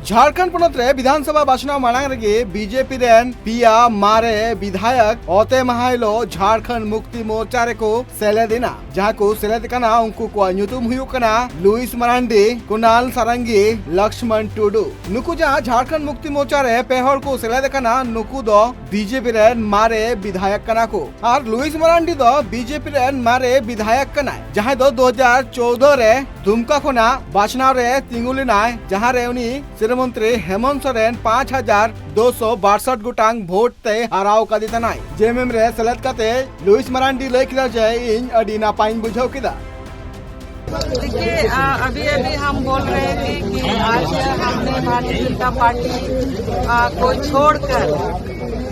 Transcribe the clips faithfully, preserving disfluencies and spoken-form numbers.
ᱡᱷᱟᱲᱠᱷᱚᱸᱰ ᱯᱚᱱᱚᱛ ᱨᱮ ᱵᱤᱫᱷᱟᱱ ᱥᱚᱵᱷᱟ ᱵᱟᱪᱷᱱᱟᱣ ᱢᱟᱲᱟᱝ ᱨᱮᱜᱮ ᱵᱤᱡᱮᱯᱤ ᱨᱮᱱ ᱯᱮᱭᱟ ᱢᱟᱨᱮ ᱵᱤᱫᱷᱟᱭᱚᱠ ᱚᱛᱮ ᱢᱟᱦᱟ ᱦᱤᱞᱳᱜ ᱡᱷᱟᱲᱠᱷᱚᱸᱰ ᱢᱩᱠᱛᱤ ᱢᱳᱨᱪᱟ ᱨᱮᱠᱚ ᱥᱮᱞᱮᱫ ᱮᱱᱟ᱾ ᱡᱟᱦᱟᱸ ᱠᱚ ᱥᱮᱞᱮᱫ ᱠᱟᱱᱟ, ᱩᱱᱠᱩ ᱠᱚᱣᱟᱜ ᱧᱩᱛᱩᱢ ᱦᱩᱭᱩᱜ ᱠᱟᱱᱟ ᱞᱩᱭᱤᱥ ᱢᱟᱨᱟᱱᱰᱤ, ᱠᱩᱱᱟᱞ ᱥᱟᱨᱟᱝᱜᱤ, ᱞᱚᱠᱥᱢᱚᱱ ᱴᱩᱰᱩ᱾ ᱱᱩᱠᱩ ᱡᱟᱦᱟᱸ ᱡᱷᱟᱲᱠᱷᱚᱸᱰ ᱢᱩᱠᱛᱤ ᱢᱳᱨᱪᱟ ᱨᱮ ᱯᱮ ᱦᱚᱲ ᱠᱚ ᱥᱮᱞᱮᱫ ᱟᱠᱟᱱᱟ, ᱱᱩᱠᱩ ᱫᱚ ᱵᱤᱡᱮᱯᱤ ᱨᱮᱱ ᱢᱟᱨᱮ ᱵᱤᱫᱷᱟᱭᱚᱠ ᱠᱟᱱᱟ ᱠᱚ᱾ ᱟᱨ ᱞᱩᱭᱤᱥ ᱢᱟᱨᱟᱱᱰᱤ ᱫᱚ ᱵᱤᱡᱮᱯᱤ ᱨᱮᱱ ᱢᱟᱨᱮ ᱵᱤᱫᱷᱟᱭᱚᱠ ᱠᱟᱱᱟᱭ, ᱡᱟᱦᱟᱸᱭ ᱫᱚ ᱫᱩ ᱦᱟᱡᱟᱨ ᱪᱳᱣᱫᱚ ᱨᱮ ᱫᱩᱢᱠᱟ ᱠᱷᱚᱱᱟᱜ ᱵᱟᱪᱷᱱᱟᱣ ᱨᱮ ᱛᱤᱸᱜᱩ ᱞᱮᱱᱟᱭ, ᱡᱟᱦᱟᱸ ᱨᱮ ᱩᱱᱤ ᱥᱤᱨᱟᱹ ᱢᱚᱱᱛᱨᱤ ᱦᱮᱢᱚᱱᱛ ᱥᱚᱨᱮᱱ ᱯᱟᱸᱪ ᱦᱟᱡᱟᱨ ᱫᱩᱥᱚ ᱵᱟᱥᱴ ᱜᱚᱴᱟᱝ ᱵᱷᱳᱴ ᱛᱮ ᱦᱟᱨᱟᱣ ᱠᱟᱫᱮ ᱛᱟᱦᱮᱱᱟᱭ᱾ ᱡᱮ ᱮᱢ ᱮᱢ ᱨᱮ ᱥᱮᱞᱮᱫ ᱠᱟᱛᱮ ᱞᱩᱭᱤᱥ ᱢᱟᱨᱟᱱᱰᱤ ᱞᱟᱹᱭ ᱠᱮᱫᱟ ᱡᱮ, "ᱤᱧ ᱟᱹᱰᱤ ᱱᱟᱯᱟᱭᱤᱧ ᱵᱩᱡᱷᱟᱹᱣ ᱠᱮᱫᱟ᱾" देखिए, अ, अभी अभी हम बोल रहे थे कि आज हमने भारतीय जनता पार्टी, अ, को छोड़कर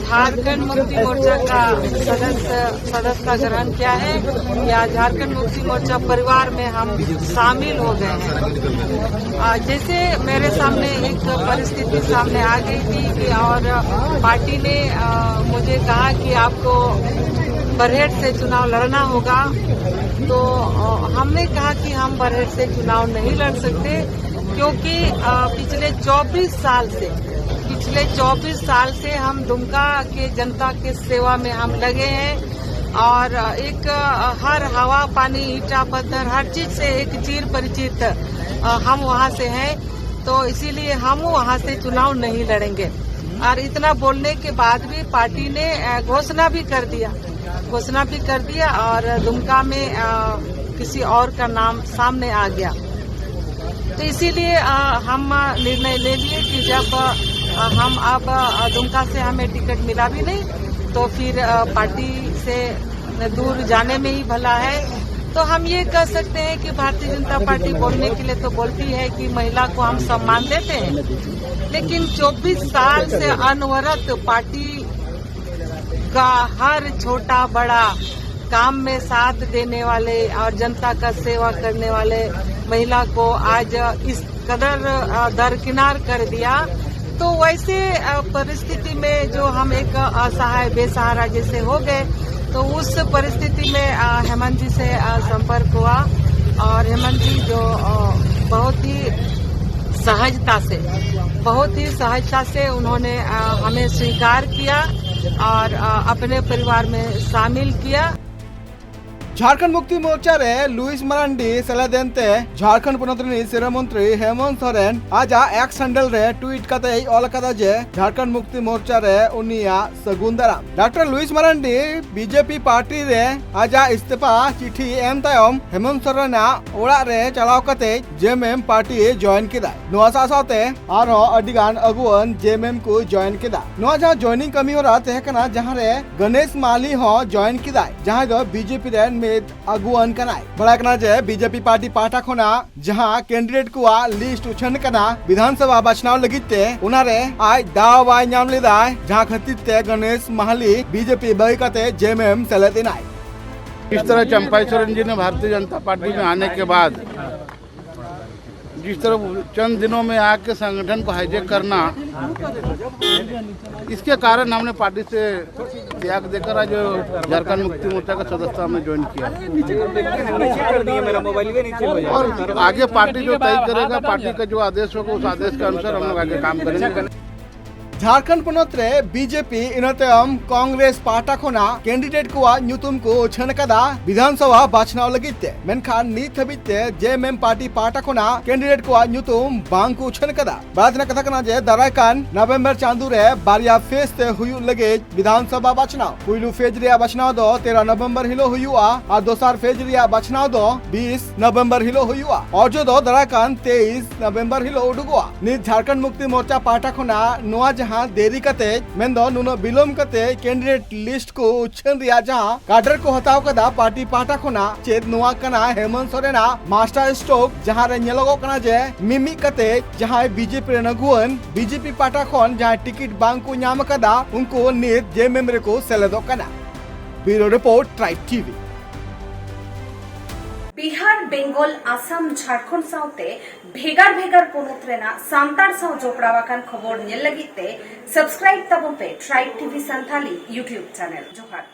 झारखंड मुक्ति मोर्चा का सदस्य, सदस्यता ग्रहण किया है या झारखंड मुक्ति मोर्चा परिवार में हम शामिल हो गए हैं। अ, जैसे मेरे सामने एक परिस्थिति सामने आ गई थी कि और पार्टी ने, अ, मुझे कहा कि आपको बरहेट से चुनाव लड़ना होगा, तो, अ, हमने कहा कि हम बरहेट से चुनाव नहीं लड़ सकते, क्योंकि, अ, पिछले चौबीस साल से, पिछले चौबीस साल से हम दुमका के जनता के सेवा में हम लगे हैं और एक, अ, हर हवा, पानी, ईटा, पत्थर, हर चीज से एक चीर परिचित, अ, हम वहाँ से हैं, तो इसीलिए हम वहाँ से चुनाव नहीं लड़ेंगे। और इतना बोलने के बाद भी पार्टी ने, अ, घोषणा भी कर दिया, घोषणा भी कर दिया और दुमका में, अ, किसी और का नाम सामने आ गया। तो इसीलिए, अ, हम निर्णय ले लिए कि जब, अ, हम अब, अ, दुमका से हमें टिकट मिला भी नहीं, तो फिर, अ, पार्टी से दूर जाने में ही भला है। तो हम ये कह सकते हैं कि भारतीय जनता पार्टी बोलने के लिए तो बोलती है कि महिला को हम सम्मान देते हैं, लेकिन चौबीस साल से अनवरत पार्टी का हर छोटा बड़ा काम में साथ देने वाले और जनता का सेवा करने वाले महिला को आज इस कदर, अ, दरकिनार कर दिया, तो वैसे, अ, परिस्थिति में जो हम एक असहाय, बेसहारा जैसे हो गए, तो उस परिस्थिति में, अ, हेमंत जी से, अ, संपर्क हुआ और हेमंत जी जो, अ, बहुत ही सहजता से, बहुत ही सहजता से उन्होंने, अ, हमें स्वीकार किया और, अ, अपने परिवार में शामिल किया। ᱡᱷᱟᱲᱠᱷᱚᱸᱰ ᱢᱩᱠᱛᱤ ᱢᱳᱨᱪᱟ ᱨᱮ ᱞᱩᱭᱤᱥ ᱢᱟᱨᱟᱱᱰᱤ ᱥᱮᱞᱮᱫ ᱮᱱᱛᱮ ᱡᱷᱟᱲᱠᱷᱚᱸᱰ ᱯᱚᱱᱚᱛ ᱨᱤᱱᱤᱡ ᱥᱤᱨᱟᱹ ᱢᱚᱱᱛᱨᱤ ᱦᱮᱢᱚᱱᱛ ᱥᱚᱨᱮᱱ ᱟᱡᱟᱜ ᱮᱠᱥ ᱦᱮᱱᱰᱮᱞ ᱨᱮ ᱴᱩᱭᱤᱴ ᱠᱟᱛᱮᱭ ᱚᱞ ᱟᱠᱟᱫᱟ ᱡᱮ ᱡᱷᱟᱲᱠᱷᱚᱸᱰ ᱢᱩᱠᱛᱤ ᱢᱳᱨᱪᱟ ᱨᱮ ᱩᱱᱤᱭᱟᱜ ᱥᱟᱹᱜᱩᱱ ᱫᱟᱨᱟᱢ᱾ Doctor Louis Marandi BJP party ᱨᱮ ᱟᱡᱟᱜ ᱤᱥᱛᱤᱯᱷᱟ ᱪᱤᱴᱷᱤ ᱮᱢ ᱛᱟᱭᱚᱢ ᱦᱮᱢᱚᱱᱛ ᱥᱚᱨᱮᱱᱟᱜ ᱚᱲᱟᱜ ᱨᱮ ᱪᱟᱞᱟᱣ ᱠᱟᱛᱮ ᱡᱮᱮᱢᱮᱢ ᱯᱟᱨᱴᱤ ᱡᱚᱭᱮᱱ ᱠᱮᱫᱟᱭ᱾ ᱱᱚᱣᱟ ᱥᱟᱶ ᱥᱟᱶᱛᱮ ᱟᱨᱦᱚᱸ ᱟᱹᱰᱤ ᱜᱟᱱ ᱟᱹᱜᱩᱣᱟᱹᱱ ᱡᱮᱮᱢᱮᱢ ᱠᱚ ᱡᱚᱭᱮᱱ ᱠᱮᱫᱟ᱾ ᱱᱚᱣᱟ ᱡᱟᱦᱟᱸ ᱡᱚᱭᱮᱱᱤᱝ ᱠᱟᱹᱢᱤ ᱦᱚᱨᱟ ᱛᱟᱦᱮᱸ ᱠᱟᱱᱟ, ᱡᱟᱦᱟᱸ ᱨᱮ ᱜᱚᱱᱮᱥ ᱢᱟᱦᱟᱞᱤ ᱦᱚᱸ ᱡᱚᱭᱮᱱ ᱠᱮᱫᱟᱭ, ᱡᱟᱦᱟᱸᱭ ᱫᱚ ᱵᱤᱡᱮᱯᱤ ᱨᱮᱱ ᱢᱤᱫ ᱟᱹᱜᱩᱣᱟᱹᱱ ᱠᱟᱱᱟᱭ᱾ ᱵᱟᱲᱟᱭ ᱠᱟᱱᱟ ᱡᱮ ᱵᱤᱡᱮᱯᱤ ᱯᱟᱨᱴᱤ ᱯᱟᱦᱴᱟ ᱠᱷᱚᱱᱟᱜ ᱡᱟᱦᱟᱸ ᱠᱮᱱᱰᱤᱰᱮᱴ ᱠᱚᱣᱟᱜ ᱞᱤᱥᱴ ᱩᱪᱷᱟᱹᱱ ᱠᱟᱱᱟ ᱵᱤᱫᱷᱟᱱ ᱥᱚᱵᱷᱟ ᱵᱟᱪᱷᱱᱟᱣ ᱞᱟᱹᱜᱤᱫ ᱛᱮ, ᱚᱱᱟᱨᱮ ᱟᱡ ᱫᱟᱣ ᱵᱟᱭ ᱧᱟᱢ ᱞᱮᱫᱟᱭ, ᱡᱟᱦᱟᱸ ᱠᱷᱟᱹᱛᱤᱨ ᱛᱮ ᱜᱚᱱᱮᱥ ᱢᱟᱦᱟᱞᱤ ᱵᱤᱡᱮᱯᱤ ᱵᱟᱹᱜᱤ ᱠᱟᱛᱮ ᱡᱮᱮᱢᱮᱢ ᱥᱮᱞᱮᱫ ᱮᱱᱟᱭ᱾ जिस तरह चंपाई सोरेन जी ने भारतीय जनता पार्टी में आने के बाद जिस तरह चंद दिनों में आके संगठन को हाईजैक करना, इसके कारण हमने पार्टी से त्याग देकर आज झारखंड मुक्ति मोर्चा का सदस्यता में ज्वाइन किया। और आगे पार्टी जो तय करेगा, पार्टी का जो आदेश होगा, उस आदेश के अनुसार हम लोग आगे काम करेंगे। ᱡᱷᱟᱲᱠᱷᱚᱸᱰ ᱯᱚᱱᱚᱛ ᱨᱮ ᱵᱤᱡᱮᱯᱤ ᱤᱱᱟᱹ ᱛᱟᱭᱚᱢ ᱠᱚᱝᱜᱨᱮᱥ ᱯᱟᱦᱴᱟ ᱠᱷᱚᱱᱟᱜ ᱠᱮᱱᱰᱤᱰᱮᱴ ᱠᱚᱣᱟᱜ ᱧᱩᱛᱩᱢ ᱠᱚ ᱩᱪᱷᱟᱹᱱ ᱟᱠᱟᱫᱟ ᱵᱤᱫᱷᱟᱱ ᱥᱚᱵᱷᱟ ᱵᱟᱪᱷᱱᱟᱣ ᱞᱟᱹᱜᱤᱫ ᱛᱮ, ᱢᱮᱱᱠᱷᱟᱱ ᱱᱤᱛ ᱦᱟᱹᱵᱤᱡ ᱛᱮ ᱡᱮᱮᱢᱮᱢ ᱯᱟᱨᱴᱤ ᱯᱟᱦᱴᱟ ᱠᱷᱚᱱᱟᱜ ᱠᱮᱱᱰᱤᱰᱮᱴ ᱠᱚᱣᱟᱜ ᱧᱩᱛᱩᱢ ᱵᱟᱝ ᱠᱚ ᱩᱪᱷᱟᱹᱱ ᱟᱠᱟᱫᱟ᱾ ᱵᱟᱲᱟᱭ ᱛᱮᱱᱟᱜ ᱠᱟᱛᱷᱟ ᱠᱟᱱᱟ ᱡᱮ ᱫᱟᱨᱟᱭ ᱠᱟᱱ ᱱᱚᱵᱷᱮᱢᱵᱚᱨ ᱪᱟᱸᱫᱳ ᱨᱮ ᱵᱟᱨᱭᱟ ᱯᱷᱮᱡᱽ ᱛᱮ ᱦᱩᱭᱩᱜ ᱞᱟᱹᱜᱤᱫ ᱵᱤᱫᱷᱟᱱ ᱥᱚᱵᱷᱟ ᱵᱟᱪᱷᱱᱟᱣ᱾ ᱯᱩᱭᱞᱩ ᱯᱷᱮᱡᱽ ᱨᱮᱭᱟᱜ ᱵᱟᱪᱷᱱᱟᱣ ᱫᱚ ᱛᱮᱨᱚ ᱱᱚᱵᱷᱮᱢᱵᱚᱨ ᱦᱤᱞᱳᱜ ᱦᱩᱭᱩᱜᱼᱟ ᱟᱨ ᱫᱚᱥᱟᱨ ᱯᱷᱮᱡᱽ ᱨᱮᱭᱟᱜ ᱵᱟᱪᱷᱱᱟᱣ ᱫᱚ ᱵᱤᱥ ᱱᱚᱵᱷᱮᱢᱵᱚᱨ ᱦᱤᱞᱳᱜ ᱦᱩᱭᱩᱜᱼᱟ᱾ ᱚᱨᱡᱚ ᱫᱚ ᱫᱟᱨᱟᱭ ᱠᱟᱱ ᱛᱮᱭᱤᱥ ᱱᱚᱵᱷᱮᱢᱵᱚᱨ ᱦᱤᱞᱳᱜ ᱩᱰᱩᱠᱚᱜᱼᱟ᱾ ᱱᱤᱛ ᱡᱷᱟᱲᱠᱷᱚᱸᱰ ᱢᱩᱠᱛᱤ ᱢᱳᱨᱪᱟ ᱯᱟᱦᱴᱟ ᱠᱷᱚᱱᱟᱜ ᱱᱚᱣᱟ ᱡᱟᱦᱟᱸ ᱫᱮᱨᱤ ᱠᱟᱛᱮ, ᱢᱮᱱᱫᱚ ᱱᱩᱱᱟᱹᱜ ᱵᱤᱞᱚᱢ ᱠᱟᱛᱮ ᱠᱮᱱᱰᱤᱰᱮᱴ ᱞᱤᱥᱴ ᱠᱚ ᱩᱪᱷᱟᱹᱱ ᱨᱮᱭᱟᱜ ᱡᱟᱦᱟᱸ ᱠᱟᱰᱟᱨ ᱠᱚ ᱦᱟᱛᱟᱣ ᱠᱟᱫᱟ ᱯᱟᱨᱴᱤ ᱯᱟᱦᱴᱟ ᱠᱷᱚᱱᱟᱜ, ᱪᱮᱫ ᱱᱚᱣᱟ ᱠᱟᱱᱟ ᱦᱮᱢᱚᱱᱛ ᱥᱚᱨᱮᱱᱟᱜ ᱢᱟᱥᱴᱟᱨ ᱥᱴᱨᱳᱠ, ᱡᱟᱦᱟᱸ ᱨᱮ ᱧᱮᱞᱚᱜᱚᱜ ᱠᱟᱱᱟ ᱡᱮ ᱢᱤᱢᱤᱫ ᱠᱟᱛᱮ ᱡᱟᱦᱟᱸᱭ ᱵᱤᱡᱮᱯᱤ ᱨᱮᱱ ᱟᱹᱜᱩᱣᱟᱹᱱ ᱵᱤᱡᱮᱯᱤ ᱯᱟᱦᱴᱟ ᱠᱷᱚᱱ ᱡᱟᱦᱟᱸᱭ ᱴᱤᱠᱤᱴ ᱵᱟᱝ ᱠᱚ ᱧᱟᱢ ᱟᱠᱟᱫᱟ, ᱩᱱᱠᱩ ᱱᱤᱛ ᱡᱮᱮᱢᱮᱢ ᱨᱮᱠᱚ ᱥᱮᱞᱮᱫᱚᱜ ᱠᱟᱱᱟ᱾ Bureau report, tribe TV. Bihar, Bengal, Assam, Jharkhand ᱥᱟᱶᱛᱮ ᱵᱷᱮᱜᱟᱨ ᱵᱷᱮᱜᱟᱨ ᱯᱚᱱᱚᱛ ᱨᱮᱱᱟᱜ ᱥᱟᱱᱛᱟᱲ ᱥᱟᱶ ᱡᱚᱯᱲᱟᱣ ᱟᱠᱟᱱ ᱠᱷᱚᱵᱚᱨ ᱧᱮᱞ ᱞᱟᱹᱜᱤᱫ ᱛᱮ subscribe ᱛᱟᱵᱚᱱ ᱯᱮ tribe TV Santali YouTube channel᱾ ᱡᱚᱦᱟᱨ᱾